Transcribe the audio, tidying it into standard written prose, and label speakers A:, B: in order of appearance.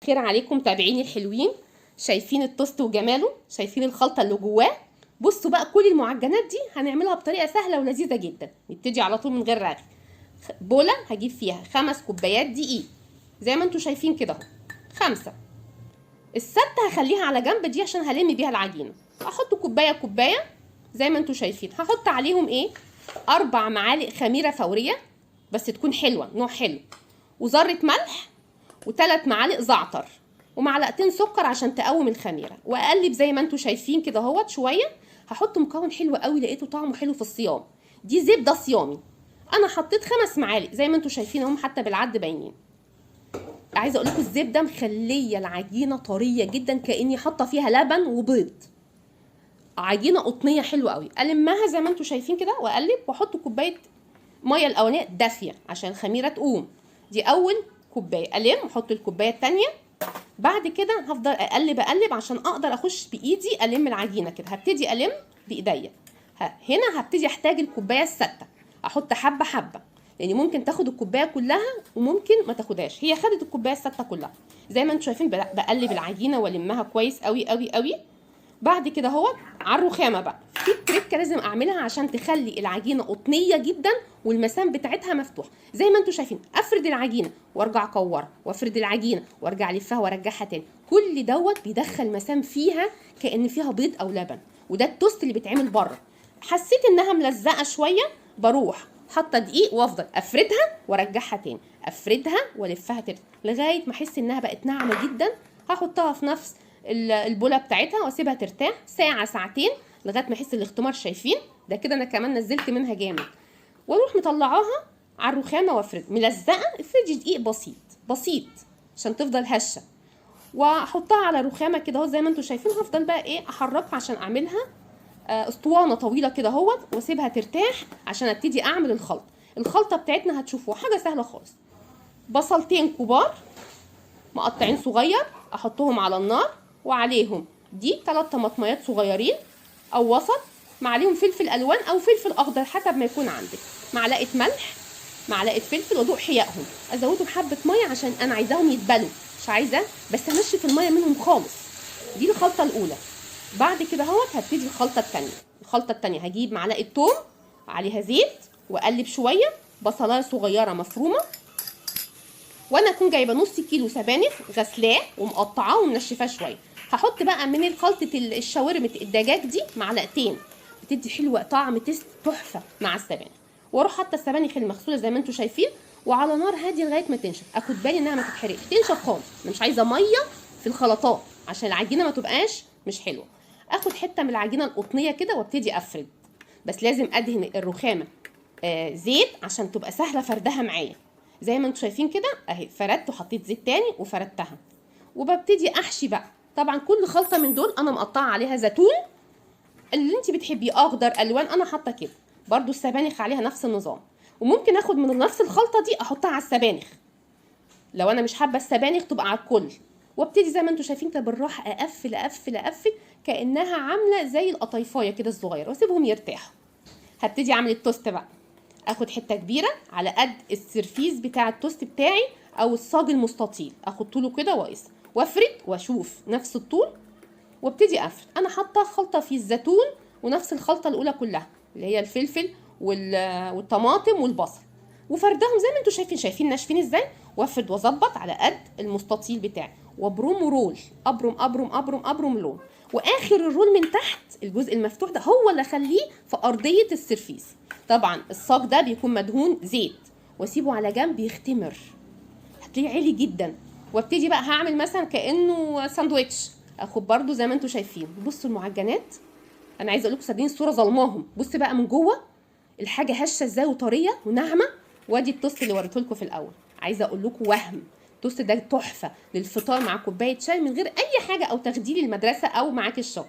A: خير عليكم تابعيني الحلوين. شايفين التوست وجماله؟ شايفين الخلطة اللي جواه؟ بصوا بقى كل المعجنات دي هنعملها بطريقة سهلة ولذيذه جدا. نبتدي على طول من غير رغي. بوله هجيب فيها 5 كوبايات دقيق زي ما انتم شايفين كده اهو، 5. الستة هخليها على جنب دي عشان هلم بيها العجينة. احط كوباية كوباية زي ما انتم شايفين. هحط عليهم ايه؟ 4 معالق خميره فورية بس تكون حلوة، نوع حلو، وذره ملح، و3 معالق زعتر، ومعلقتين سكر عشان تقوم الخميره. واقلب زي ما انتم شايفين كده اهوت شوية. هحط مكون حلو قوي لقيته طعمه حلو في الصيام، دي زبدة صيامي. انا حطيت 5 معالق زي ما انتم شايفين اهم، حتى بالعد باينين. عايزه اقول لكم الزبدة مخليه العجينة طرية جدا كاني حاطه فيها لبن وبيض. عجينه قطنيه حلوة قوي. المها زي ما انتم شايفين كده واقلب، واحط كوباية مية الاولانية دافيه عشان الخميره تقوم. دي اول كوباية. الم واحط الكوباية الثانية. بعد كده هفضل اقلب اقلب عشان اقدر اخش بايدي الم العجينة كده. هبتدي الم بايديا. هنا هبتدي احتاج الكوباية السادسة، احط حبه حبه، لان ممكن تاخد الكوباية كلها وممكن ما تاخدهاش. هي خدت الكوباية السادسة كلها. زي ما انتم شايفين بقلب العجينة والمها كويس قوي قوي قوي. بعد كده اهو على الرخامه بقى في تريكه لازم اعملها عشان تخلي العجينة قطنيه جدا والمسام بتاعتها مفتوحة. زي ما انتم شايفين افرد العجينة وارجع اكورها، وافرد العجينة وارجع الفها وارجعها تاني. كل دوت بيدخل مسام فيها كأن فيها بيض او لبن، وده التوست اللي بيتعمل بره. حسيت انها ملزقه شوية بروح حاطه دقيق وافضل افردها وارجعها تاني، افردها والفها تاني لغاية ما احس انها بقت ناعمة جدا. هحطها في نفس البوله بتاعتها واسيبها ترتاح ساعة ساعتين لغاية ما احس الاختمار. شايفين ده كده انا كمان نزلت منها جامد. واروح مطلعاها على الرخامه وافرد. ملزقه افردي دقيق بسيط بسيط عشان تفضل هشه، واحطها على الرخامه كده اهو زي ما انتم شايفين. هفضل بقى ايه احركها عشان اعملها اسطوانة طويلة كده اهوت، واسيبها ترتاح عشان ابتدي اعمل الخلطة. الخلطة بتاعتنا هتشوفوها حاجة سهلة خالص. بصلتين كبار مقطعين صغير احطهم على النار، وعليهم دي 3 طماطميات صغيرين او وسط، مع عليهم فلفل الوان او فلفل اخضر حسب ما يكون عندك، معلقه ملح، معلقه فلفل، وادوق حيائهم. ازودهم حبه مية عشان انا عايزاهم يتبلوا، مش عايزه بس امشي في المية منهم خالص. دي الخلطة الاولى. بعد كده اهوت هبتدي الخلطة الثانية. الخلطة الثانية هجيب معلقه توم عليها زيت واقلب شوية، بصلايه صغيرة مفرومه، وانا اكون جايبه نص كيلو سبانخ غسلاه ومقطعاه ومنشفاه شوية. هحط بقى من خلطه الشاورما الدجاج دي معلقتين، بتدي حلوة طعم taste تحفة مع السبانخ. واروح حاطه السبانخ المغسوله زي ما انتم شايفين، وعلى نار هادية لغاية ما تنشف. اخد بالي انها ما تتحرقش، تنشف خالص. انا مش عايزه مية في الخلطات عشان العجينة ما تبقاش مش حلوة. اخد حتة من العجينة القطنيه كده وابتدي افرد، بس لازم ادهن الرخامه زيت عشان تبقى سهلة فردها معايا. زي ما انتم شايفين كده اهي، فردت وحطيت زيت تاني وفردتها، وببتدي احشي بقى. طبعا كل خلطه من دول انا مقطعه عليها زيتون اللي انت بتحبيه، اخضر الوان، انا حاطه كده. برضو السبانخ عليها نفس النظام، وممكن اخد من نفس الخلطة دي احطها على السبانخ لو انا مش حابة السبانخ تبقى على الكل. وابتدي زي ما انتم شايفين كده بالراحة اقفل اقفل اقفل كانها عامله زي القطايفايه كده الصغيرة، واسيبهم يرتاحوا. هبتدي اعمل التوست بقى. اخد حتة كبيرة على قد السرفيس بتاع التوست بتاعي او الصاج المستطيل، اخد طوله كده واقص وافرد واشوف نفس الطول وابتدي افرد. انا حاطه خلطه في الزيتون ونفس الخلطة الاولى كلها اللي هي الفلفل والطماطم والبصل، وفردهم زي ما انتم شايفين. شايفين ناشفين ازاي؟ وافرد واظبط على قد المستطيل بتاعي، وابرمه roll، ابرم ابرم ابرم ابرم لون. واخر ال roll من تحت الجزء المفتوح ده هو اللي اخليه في ارضية السرفيس. طبعا الصاج ده بيكون مدهون زيت، واسيبه على جنب يختمر، هتلاقيه عالي جدا. وابتدي بقى هعمل مثلا كانه ساندويتش، اخد برده زي ما انتم شايفين. بصوا المعجنات، انا عايزه اقول لكم صدقيني الصورة ظلماهم. بص بقى من جوه الحاجة هشه ازاي وطريه وناعمه. وادي التوست اللي وريته لكم في الاول، عايزه اقول لكم وهم التوست ده تحفة للفطار مع كوباية شاي من غير اي حاجة، او تاخديه للمدرسة او معاكي الشغل.